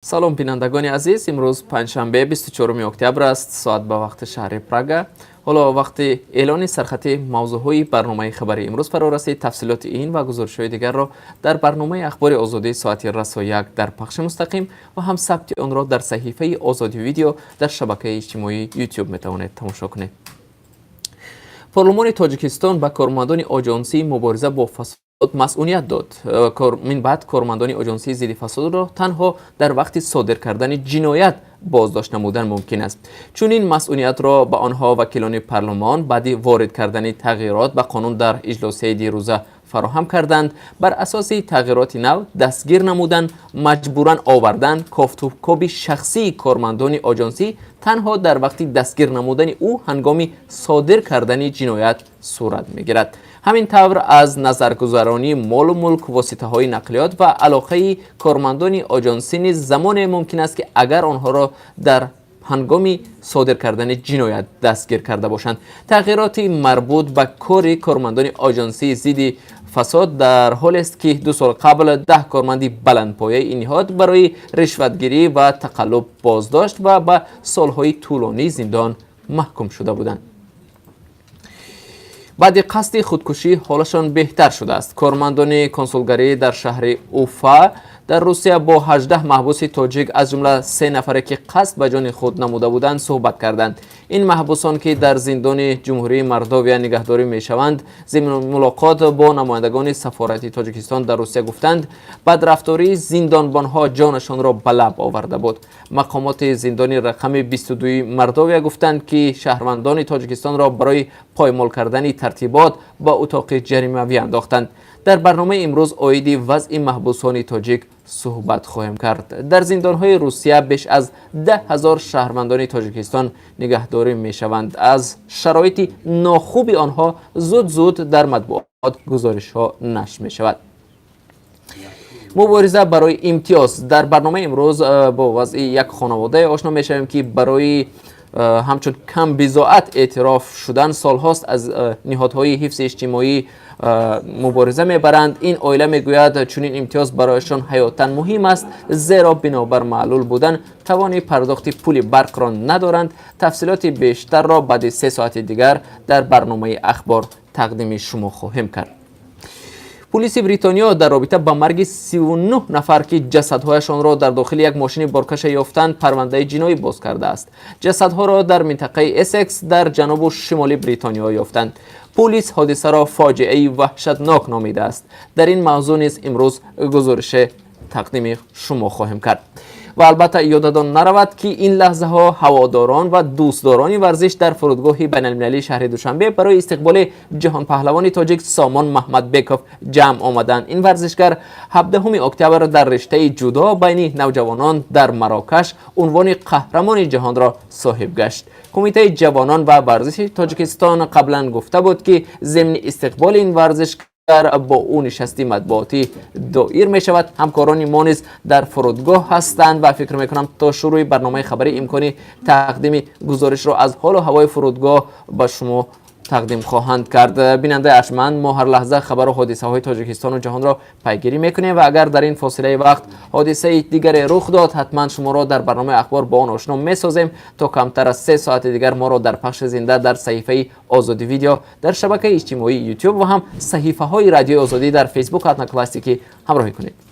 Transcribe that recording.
Салом, бинандагони азиз. Имрӯз панҷшанбе, 24 октябр аст. Соат ба вақти шаҳри Прага. Ҳоло вақти эълони сархати мавзӯъҳои барномаи хабари имрӯз фаро расид. Тафсилоти ин ва гузоришҳои дигарро дар барномаи Ахбори Озодӣ соати расо 1 дар пахши мустақим ва ҳам сабти онро дар саҳифаи Озодӣ Видео дар шабакаи иҷтимоии Ютуб метавонед тамошо кунед. Парлумони Тоҷикистон ба кормандони Оҷонсии мубориза бо фасод масъуният дод. Мин баъд кормандони Оҷонсии зидди фасодро танҳо дар вақти содир кардани ҷиноят боздошт намудан мумкин аст. Чунин масъуниятро ба онҳо вакилони парлумон баъди ворид кардани тағйирот ба қонун дар иҷлосияи дирӯза фароҳам карданд. Бар асоси тағйироти нав, дастгир намудан, маҷбуран овардан, кофтукоби шахсии кормандони оҷонсӣ танҳо дар вақти дастгир намудани ӯ ҳангоми содир кардани ҷиноят сурат мегирад. Ҳамин тавр, аз назаргузаронии молу мулк, воситаҳои нақлиёт ва алоқаи кормандони оҷонсӣ низ замоне мумкин аст, ки агар онҳоро дар ҳангоми содир кардани ҷиноят дастгир карда бошанд. Тағйироти марбут ба кори кормандони Оҷонсии зидди фасод дар ҳолест, ки 2 сол қабл 10 корманди баландпояи ин ниҳод барои ришватгирӣ ва тақаллуб боздошт ва ба солҳои тӯлонии зиндон маҳкум шуда буданд. Баъди қасди худкушӣ ҳолашон беҳтар шудааст. Кормандони консулгарӣ дар шаҳри Уфа дар Русия бо 18 маҳбуси тоҷик, аз ҷумла се нафаре, ки қасд ба ҷони худ намуда буданд, суҳбат карданд. Ин маҳбусон, ки дар зиндони Ҷумҳурии Мордовия нигаҳдорӣ мешаванд, зимни мулоқот бо намояндагони сафорати Тоҷикистон дар Русия гуфтанд, бадрафтории зиндонбонҳо ҷонашонро ба лаб оварда буд. Мақомоти зиндони рақами 22 Мордовия гуфтанд, ки шаҳрвандони Тоҷикистонро барои поймол кардани тартибот ба утоқи ҷаримавӣ андохтанд. Дар барномаи имрӯз оиди вазъи маҳбусони тоҷик суҳбат хоҳем кард. Дар зиндонҳои Русия беш аз 10 000 шаҳрвандони Тоҷикистон нигаҳдорӣ мешаванд. Аз шароити нохуби онҳо зуд зуд дар матбуот гузоришҳо нашр мешавад. Мубориза барои имтиёз. Дар барномаи имрӯз бо вазъи як хонаводае ошно мешавем, ки барои ҳамчун камбизоат эътироф шудан солҳост аз ниҳодҳои ҳифзи иҷтимоӣ мубориза мебаранд. Ин оила мегӯяд, чунин имтиёз барояшон ҳаётан муҳим аст, зеро бинобар маълул будан тавони пардохти пули барқро надоранд. Тафсилоти бештарро баъди 3 соати дигар дар барномаи Ахбор тақдими шумо хоҳем кард. Пулиси Бритониё дар робита ба марги 39 нафар, ки ҷасадҳояшонро дар дохили як мошини боркаша ёфтанд, парвандаи ҷиноӣ боз кардааст. Ҷасадҳоро дар минтақаи Эссекс дар ҷанубу шимоли Бритониё ёфтанд. Пулис ҳодисаро фоҷиаи ваҳшатнок номидааст. Дар ин мавзӯъ низ имрӯз гузорише тақдими шумо хоҳем кард. Ва албатта, ёдатон наравад, ки ин лаҳзаҳо ҳаводорон ва дӯстдорони варзиш дар фурудгоҳи байналмилалии шаҳри Душанбе барои истиқболи ҷаҳонпаҳлавони тоҷик Сомон Маҳмадбеков ҷамъ омаданд. Ин варзишгар 17 октябр дар риштаи ҷудо байни навҷавонон дар Марокаш унвони қаҳрамони ҷаҳонро соҳиб гашт. Кумитаи ҷавонон ва варзиши Тоҷикистон қаблан гуфта буд, ки зимни истиқболи ин варзишгар бо ӯ нишасти матбуотӣ доир мешавад. Ҳамкорони мо низ дар фурудгоҳ ҳастанд ва фикр мекунам, то шурӯи барномаи хабарӣ имкони тақдими гузоришро аз ҳолу ҳавои фурудгоҳ ба шумо тақдим хоҳанд кард. Бинандаи арҷманд, мо ҳар лаҳза хабару ҳодисаҳои Тоҷикистону ҷаҳонро пайгирӣ мекунем ва агар дар ин фосилаи вақт ҳодисаи дигаре рух дод, ҳатман шуморо дар барномаи Ахбор бо он ошно месозем. То камтар аз 3 соати дигар моро дар пахши зинда дар саҳифаи Озодӣ Видео дар шабакаи иҷтимоии Ютуб ва ҳам саҳифаҳои Радиои Озодӣ дар Фейсбук, Одноклассники ҳамроҳӣ кунед.